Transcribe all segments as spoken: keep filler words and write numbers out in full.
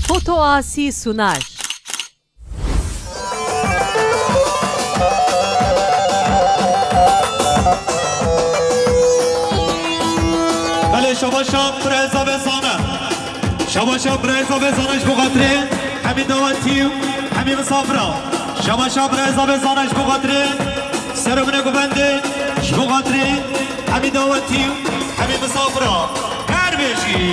Foto Asi sunar. Belê, şabaşa birêza vê zana. Şabaşa birêza vê zana ji bo xatirê hemî dawetî û hemî misafira. Şabaşa birêza vê zana ji bo xatirê ser û binê govendê, ji bo xatirê hemî dawetî û hemî misafira. Her bijî.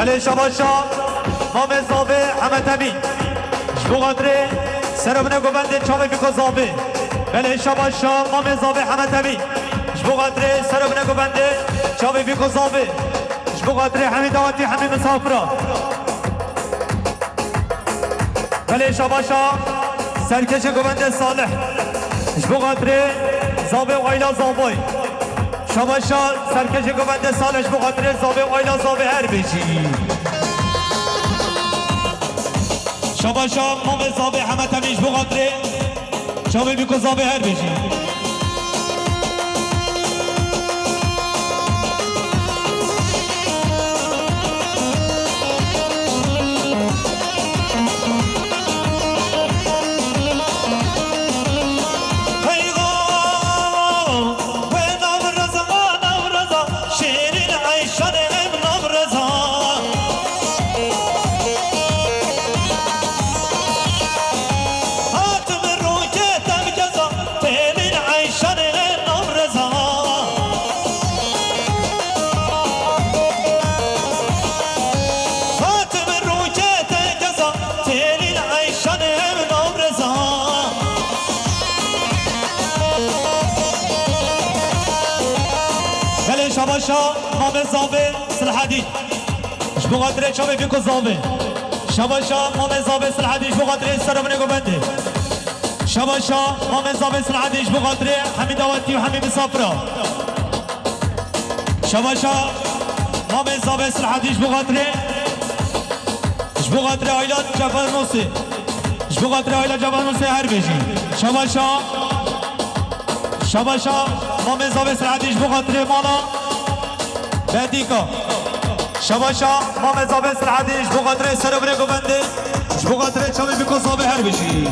Şabaşa Mamê Zavê Hemed Emîn. Ji bo xatirê serevine govendê çavê bîko zavê. Belê şabaşa Mamê Zavê Hemed Emîn. Ji bo xatirê serevine govendê çavê bîko zavê. Ji bo xatirê hemî dawetî, hemî misafira. Belê şabaşa serkêşê govendê Salih. Ji bo xatirê zavê û aîla zavay. Şabaşa serkêşê govendê Salih ji bo xatirê zavê û aîla zavê her bijî. Şabaşa Mamê Zavê Hemed Emîn ji bo xatirê çavê bîko zavê her bijî. Eyvah! Wê Newreza, Newreza, şêrîn eyşanê em Newreza. Hatim rûkê te bi keza, têlîn eyşanê em Newreza. Hatim rûkê te bi keza, têlîn eyşanê em Newreza. Belê şabaşa Mamê Zavê Silhedîn. Ji bo xatirê çavê bîko zavê. Şabaşa Mamê Zavê Silhedîn ji bo xatirê serevine govendê. Şabaşa Mamê Zavê Silhedîn ji bo xatirê hemî dawetî û hemî misafira. Şabaşa Mamê Zavê Silhedîn ji bo xatirê, ji bo xatirê aîla Cefernosê. Ji bo xatirê aîla Cefernosê her bijî. Şabaşa, şabaşa Mamê Zavê Silhedîn ji bo xatirê mala Bedîka. Şabaşa Mamê Zavê Silhedîn ji bo xatirê serevine govendê. Ji bo xatirê çavê bîko zavê her bijî.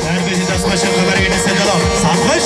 Her bijî dest xweş e, xeberê wî ne sedela. Saet xweş.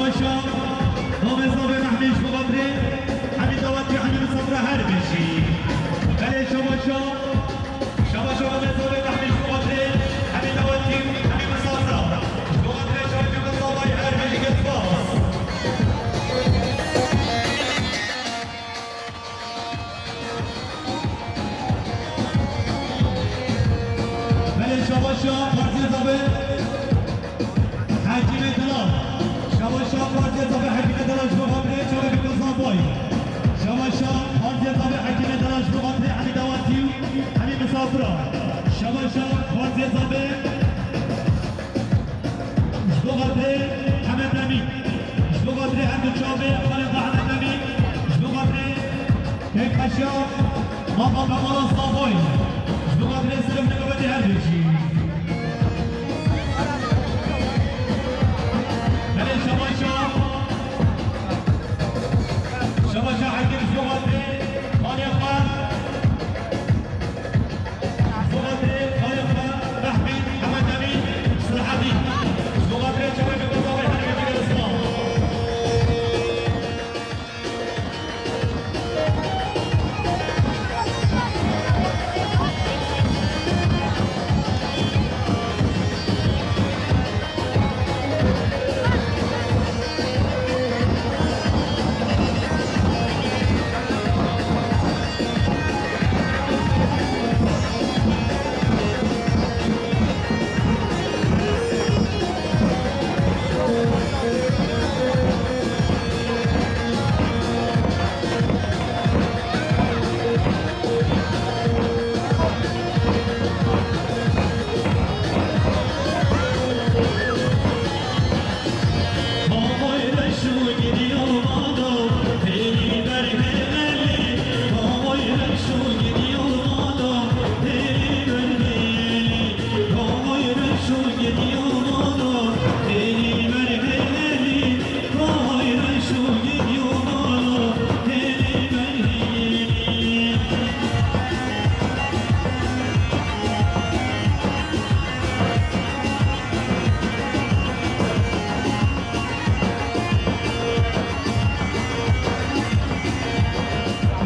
Şabaşa, Namê Zavê Mehmî ji bo xatirê Hemî Dawetî, Hemî Misafira her bijî. Belê şabaşa, şabaşa Namê Zavê Mehmî ji bo xatirê Hemî Dawetî, Hemî Misafira. Ji bo xatirê çavê Hemî Misafirayê her bijî, gelek spas. Belê şabaşa Partiyê Zavê. Hekîmê Delal. Şabaşa Partiyê Zavê Hekîmê Delal ji bo xatirê çavê Bîkû Zambay. Şabaşa Partiyê Zavê Hekîmê Delal ji bo xatirê Hemî Dawetî û Hemî Misafira. Şabaşa Partiyê Zavê ji bo xatirê Hemed Emîn. Ji bo xatirê her du çavê xalê xwe Hemed Emîn. Ji bo xatirê Kek Paşa, Mama Kamala Savoy. Ji bo xatirê serokê navendê her bijî. Belê şabaşa. Şabaşa Hekîm ji bo xatirê xalê xwe. Ji bo xatirê xalê xwe Mehmî, Hemed Emîn, Silahedîn. Ji bo xatirê çavê Bîkû Zambay her bijî, gelek spas.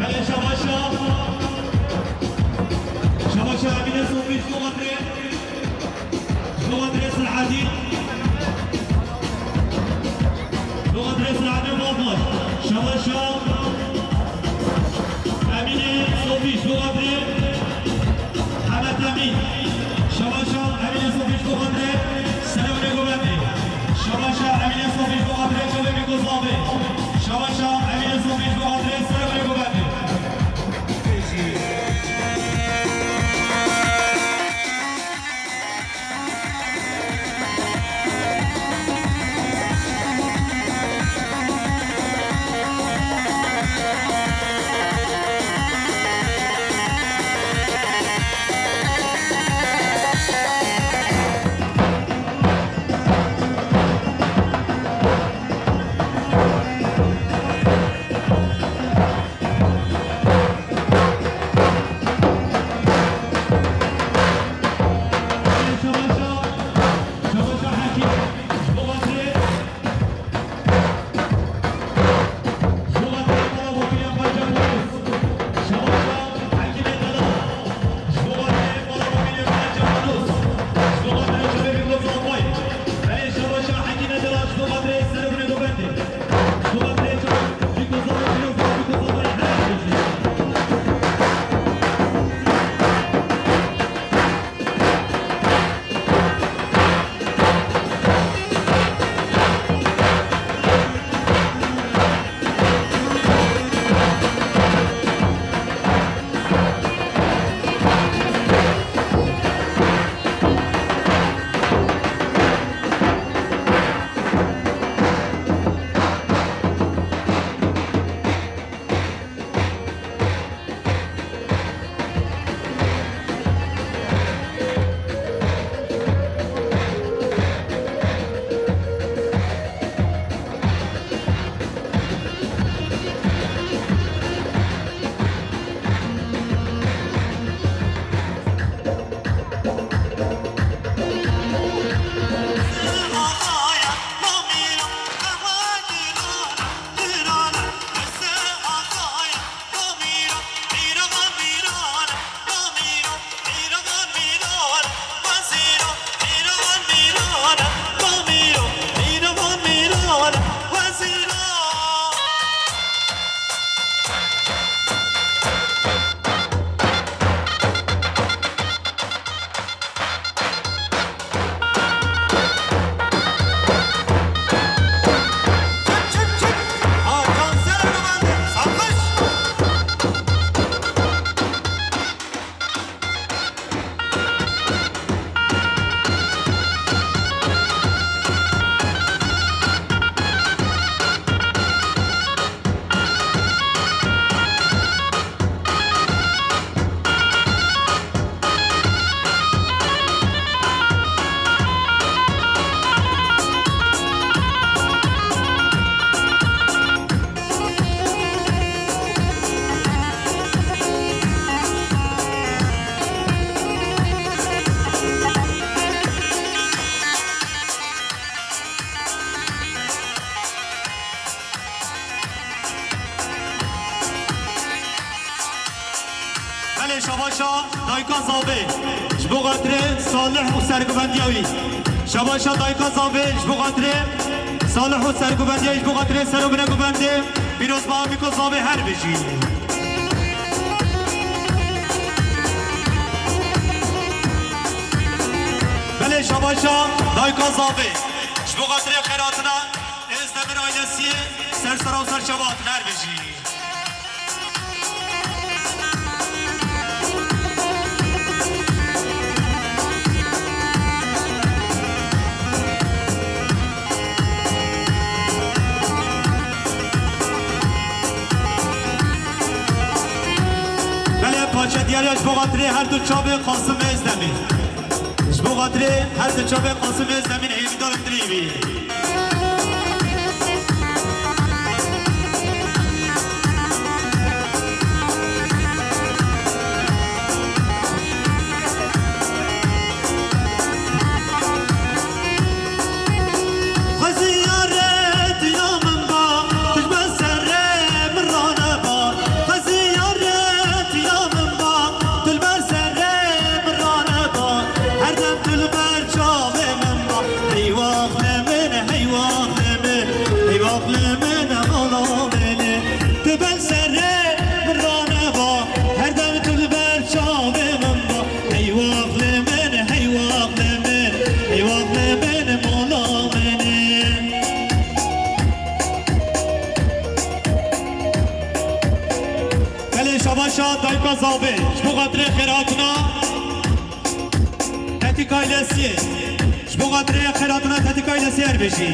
Belê şabaşa. Şabaşa Emîne Sofî ji bo xatirê. Ji bo xatirê Silahedîn. Ji bo xatirê Silahedîn Baltaş. Şabaşa Emîne Sofî ji bo xatirê Hemed Emîn. Şabaşa Emîne Sofî ji bo xatirê serokê govendê. Şabaşa Emîne Sofî ji bo xatirê çavê Bîkû Zambay. Şabaşa Emîne Sofî ji bo xatirê serokê govendê. Şabaşa dayika Zavê ji bo xatirê Salih û serguvendiya wî. Şabaşa dayika Zavê ji bo xatirê Salih û serguvendiya wî, ji bo xatirê ser û binê guvendê pîroz ba Mîko Zavê her bijî. Belê şabaşa dayika Zavê ji bo xatirê xêratina Êzdemir ailesiyê ser sera û ser çava hatin her bijî. Belê parça diyar e ji bo xatirê her du çavê Qasim Êzdemî. Ji bo xatirê her du çavê Qasim Êzdemî hêvîdar in dilî wî. Xwezî yare diya min ba, tu ji ber serê min raneba. Xwezî yare diya min ba, tu li ber serê min raneba. Her dem tu li ber çavê min ba. Hey waxlê min, hey waxlê min, hey waxlê min, mala min. Tu ber serê min raneba. Her dem tu li ber çavê min ba. Hey waxlê min, hey waxlê min, hey waxlê min, mala min. Belê şabaşa dayika Zavê ji bo xatirê xêrhatina Tetîk ailesiyê. Ji bo xatirê xêrhatina Tetîk ailesiyê her bijî.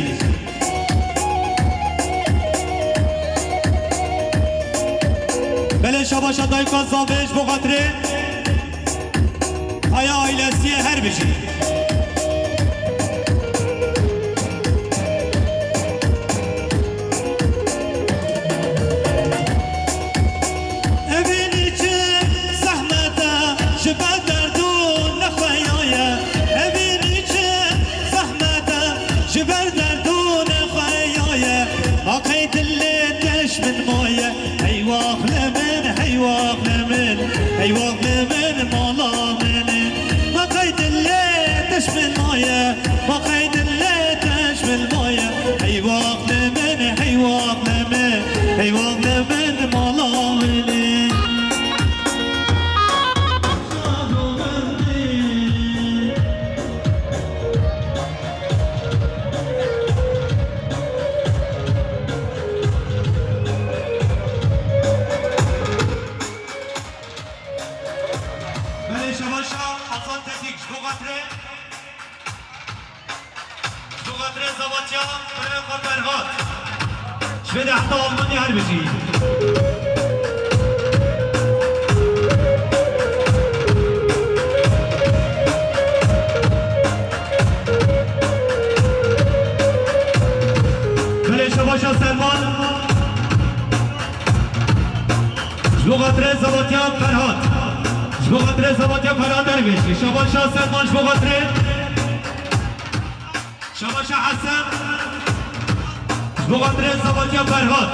Belê şabaşa dayika Zavê ji bo xatirê Kaya ailesiyê her bijî. Evînî çi zehmet e, ji ber derd û nexweya ye. Evînî çi zehmet e, ji ber derd û nexweya ye. Ma qey dilê te ji min maye. Hey waxlê min, hey waxlê min, hey waxlê min, mala min. Ma qey dilê te ji min maye, ma qey dilê te ji min maye. Hey waxlê min, hey waxlê min, hey waxlê min, mala min. Belê şevaşa Hasan Tetik ji bo xatirê, ji bo xatirê zavatiya birayê xwe Ferhat. Ji vê de heta Almanya her bijî. Belê şevaşa Selman. Ji bo xatirê zavatiya Ferhat. Ji bo xatirê zavatiya Ferhat her bijî. Şevaşa Selman ji bo xatirê. Şevaşa Hesen. Ji bo xatirê zavatiya Ferhat.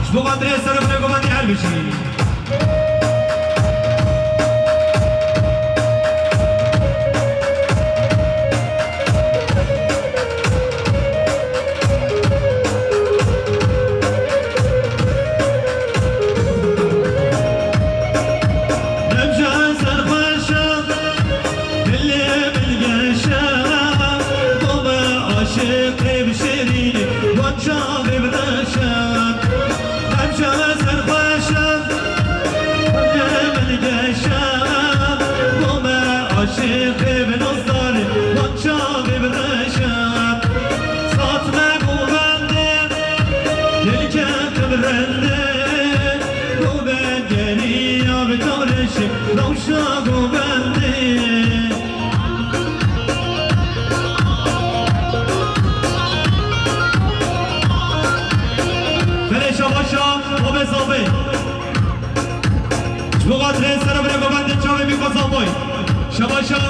Ji bo xatirê ser û binê guvendî her bijî. Demşa serxweşa, dilê min geşa, bo me aşiqê bi şêrînî, wan çavê bi reşa. Demşa serxweşa, dilê min geşa, bo me aşiqê bi nozdarî, wan çavê bi reşa. Sat me govendê, dilke tim rende, govend geriya bi tawreşê, newşa govendê. Belê şevaşa, babê zavê. Ji bo xatirê sera bire govendê çavê Mîko Zaboy. Şevaşa,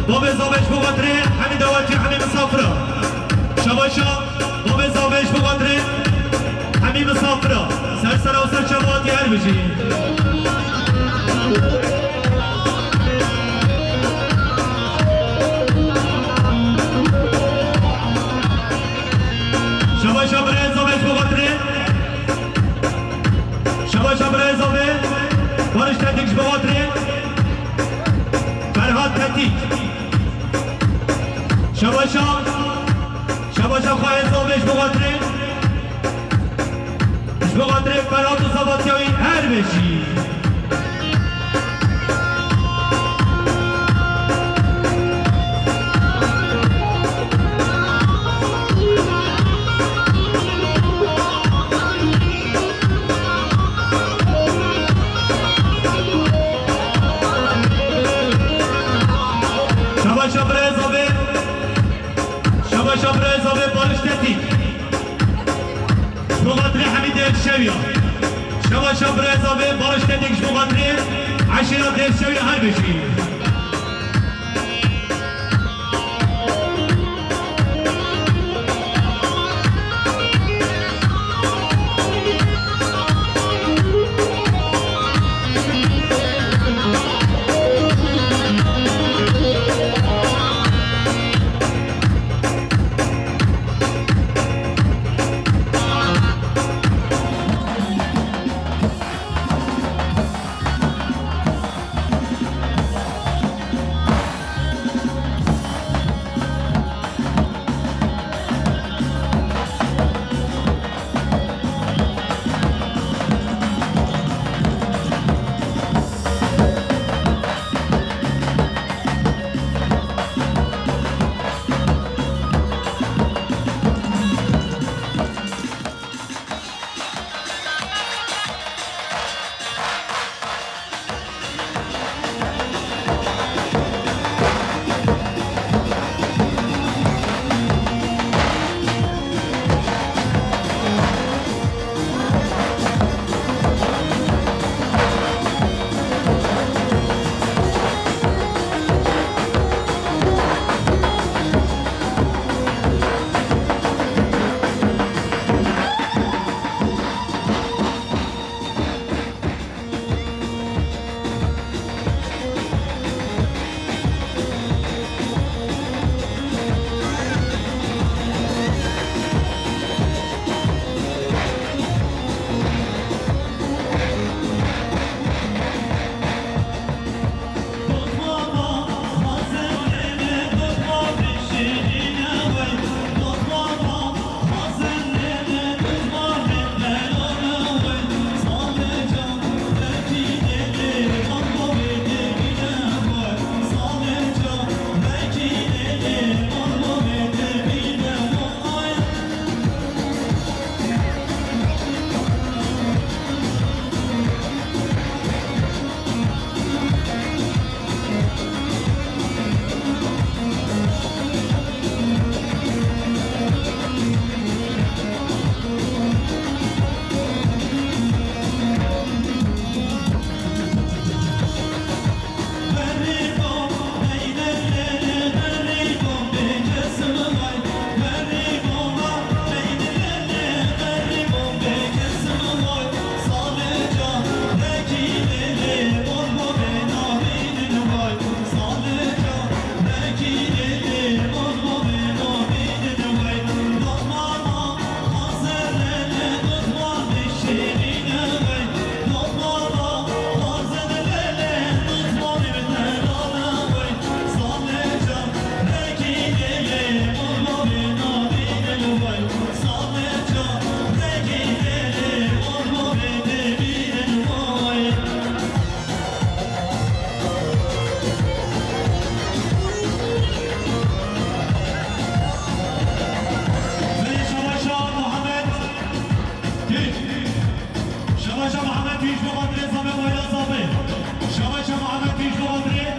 babê zavê ji bo xatirê hemî dawetî hemî misafira. Şevaşa, babê zavê ji bo xatirê hemî misafira. Ser sera û ser çava hatî her bijî. Şaba şa birayê zavê, şaba şa birayê zavê Barış Tetik. Ji bo xatirê hemî Dêrşewiya. Şaba şa birayê zavê Barış Tetik ji bo xatirê eşîra Dêrşewiya her bijî. Şabaşa Muhammed Tüş. Şabaşa Muhammed Tüş, bu kadre zabe, bayla zabe. Şabaşa Muhammed Tüş, bu kadre.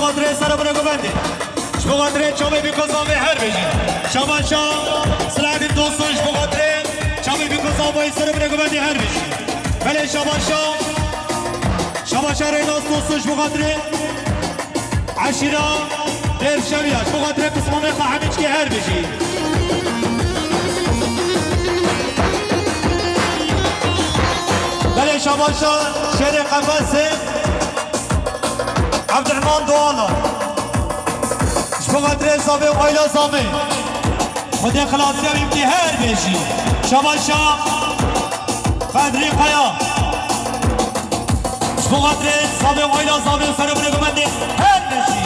Xatirê serê binê guvendê. Ji bo xatirê çavê bîkozavê her bijî. Şabaşa Selahattin Tosun ji bo xatirê çavê bîkozavayî serê binê guvendê her bijî. Belê şabaşa. Şabaşa Rênas Tosun ji bo xatirê eşîra Dêrşeviya. Ji bo xatirê pismamê xwe hemîçkê her bijî. Belê şabaşa şêrê qefesê. Evdirman Doğalan. Ji bo xatirê zavê û aîla zavê. Xwedê xilasiya wî bikî her bijî. Şabaşa Qedrî Kaya. Ji bo xatirê zavê û aîla zavê û serê binê guvendê her bijî.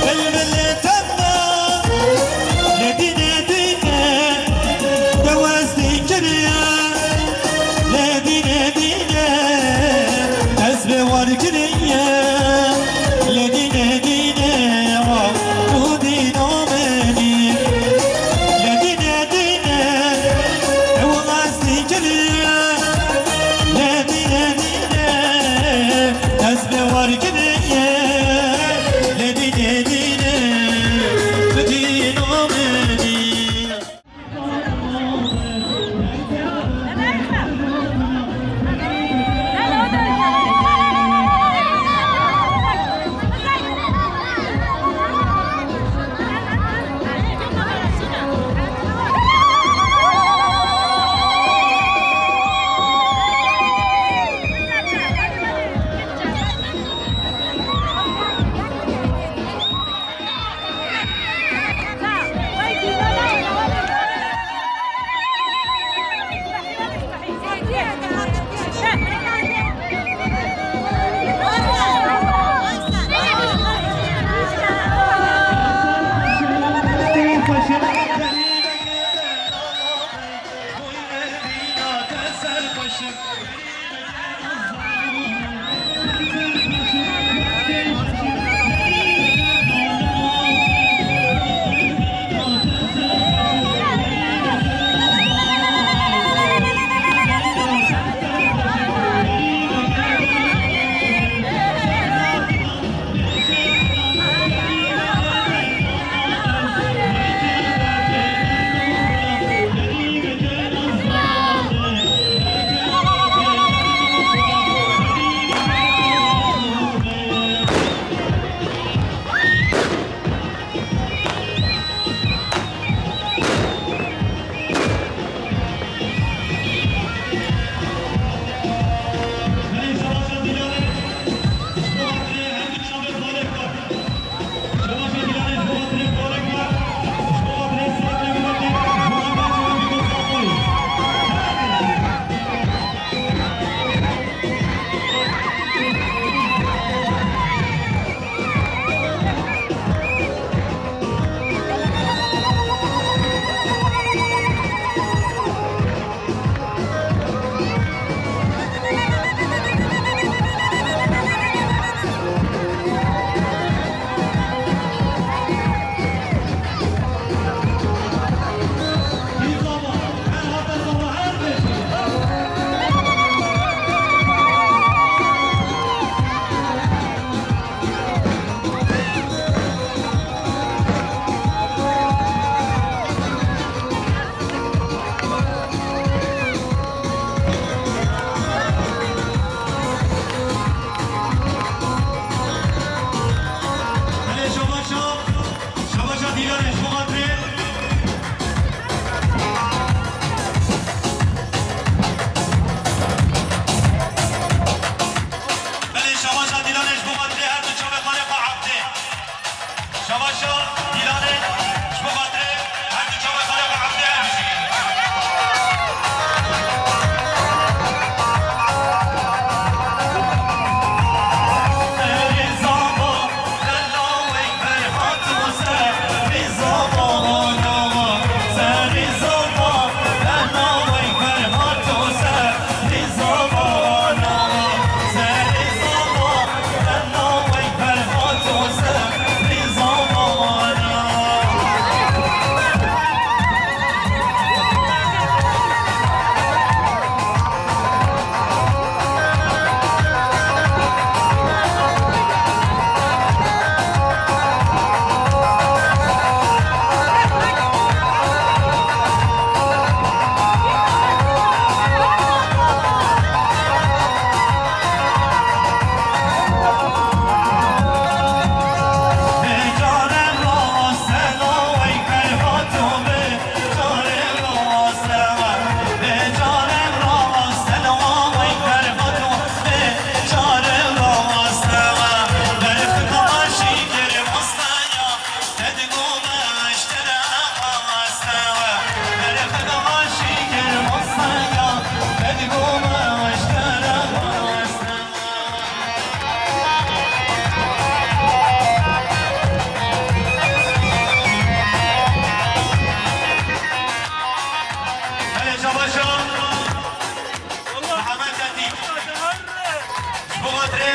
Bilbilê tenna, lê dîne dîne, dewestî kiriye, lê dîne dîne, dest bi war kiriye, lê dîne dîne, wa û dîno menî, lê dîne dîne, ew westî kiriye, lê dîne dîne, dest bi war kiriye, lê dîne dîne, bi dîno menî.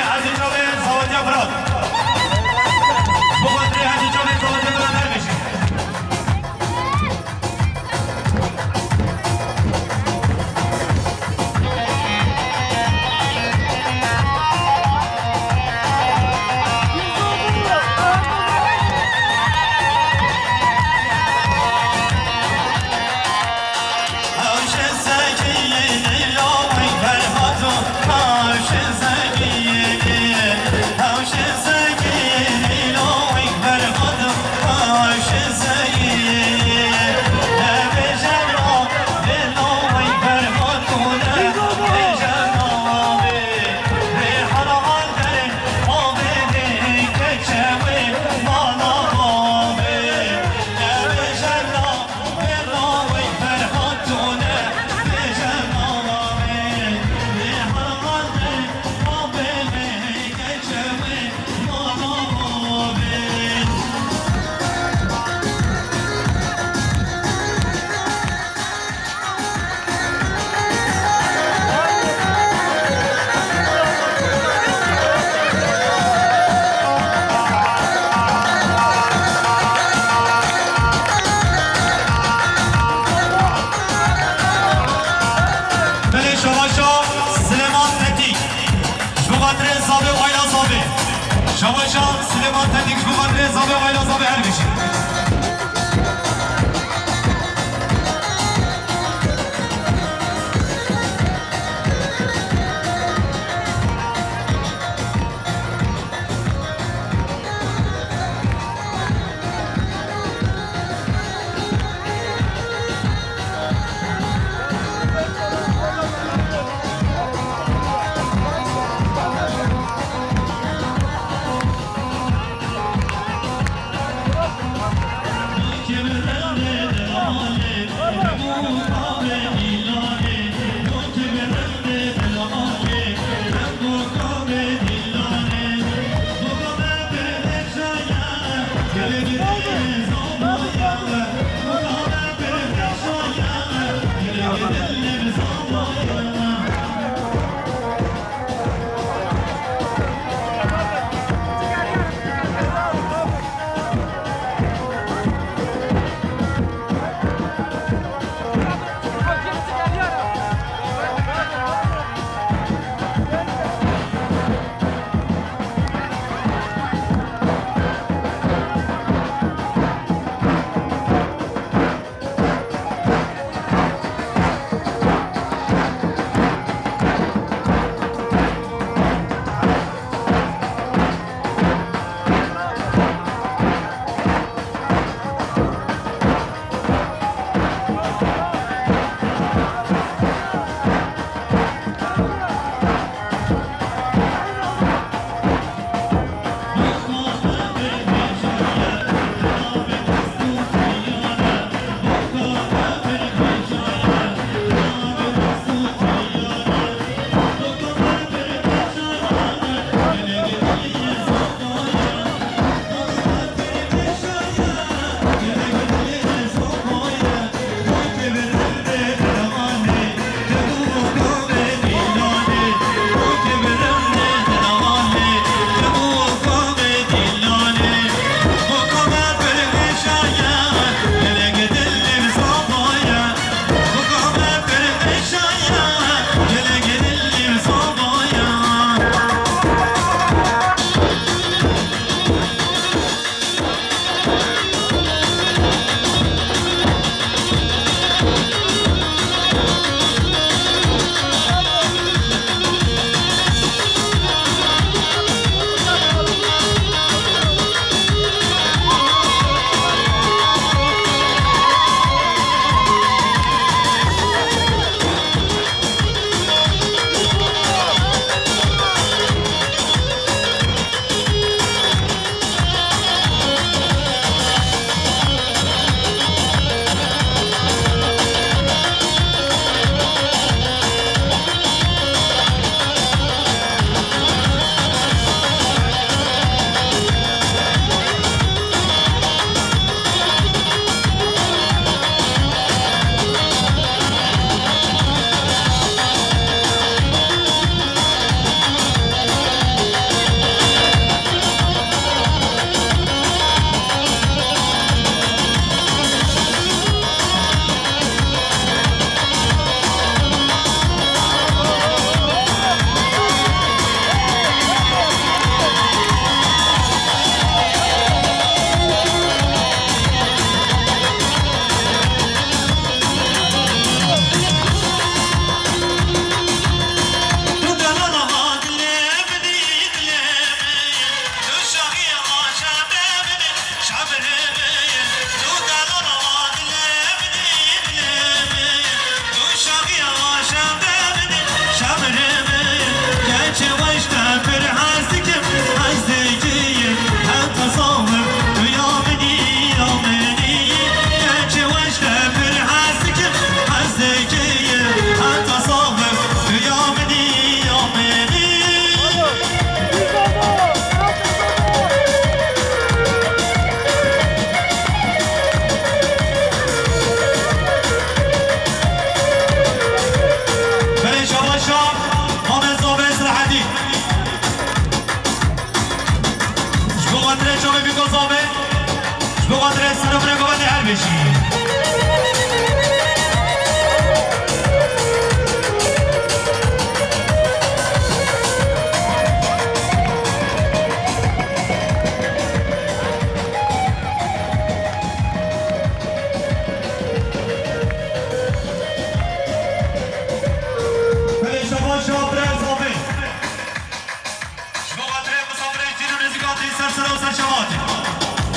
Hacı Çavê Zawatiya Fırat. Bu kontrolü Hacı Çavê Zawatiya Fırat her beşi. Belê şavaşa Silêman Tetîk. Ji bo xatirê Zavê û Ayla Zavê. Şavaşa Silêman Tetîk ji bo xatirê Zavê û Ayla Zavê her bijî.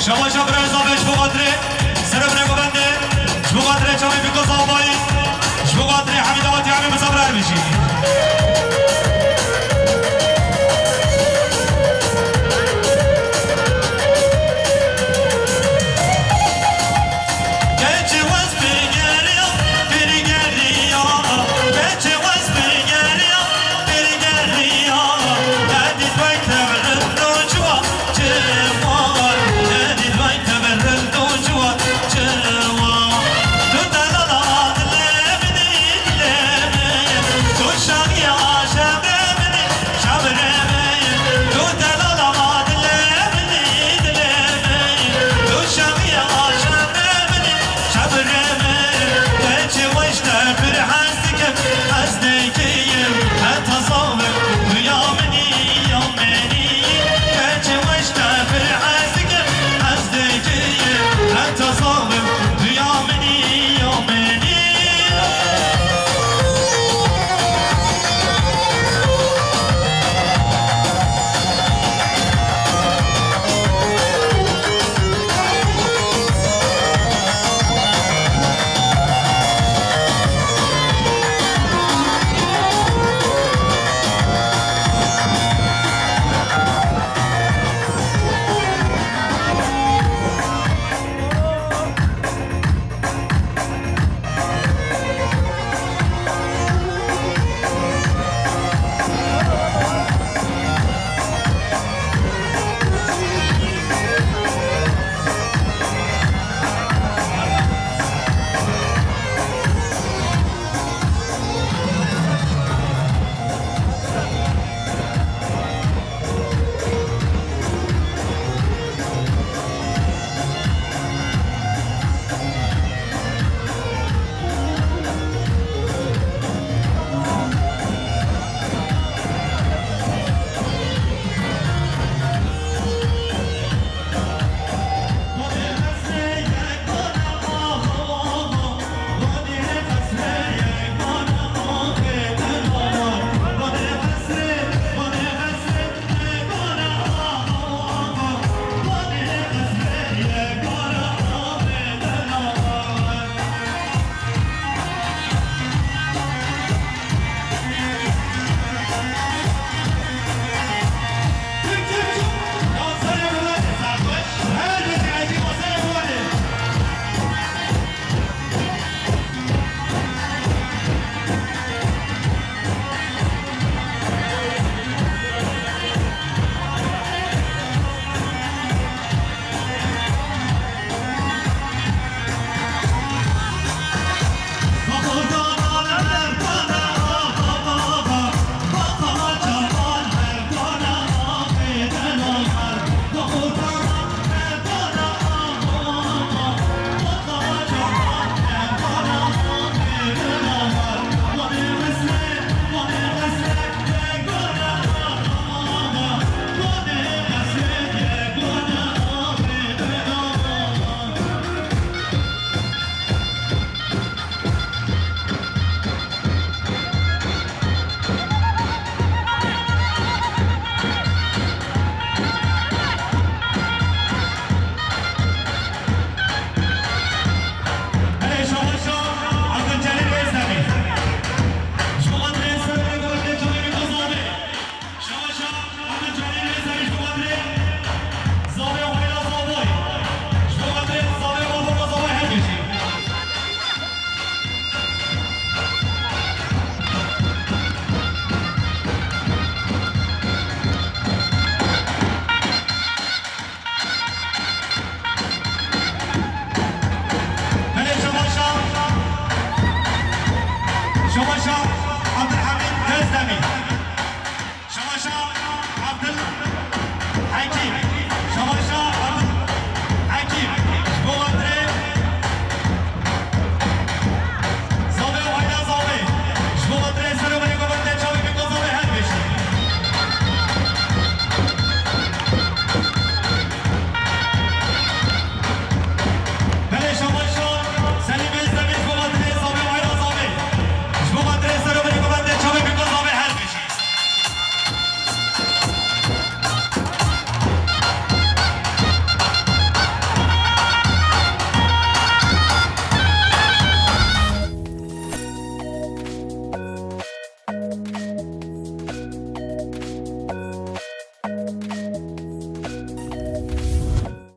Şabaşa birayê zafê ji bo xatirê serê binê govendê, ji bo xatirê çavê Fîko Zalbayî, ji bo xatirê Hemîda Watî Hemî bi sabir bijî.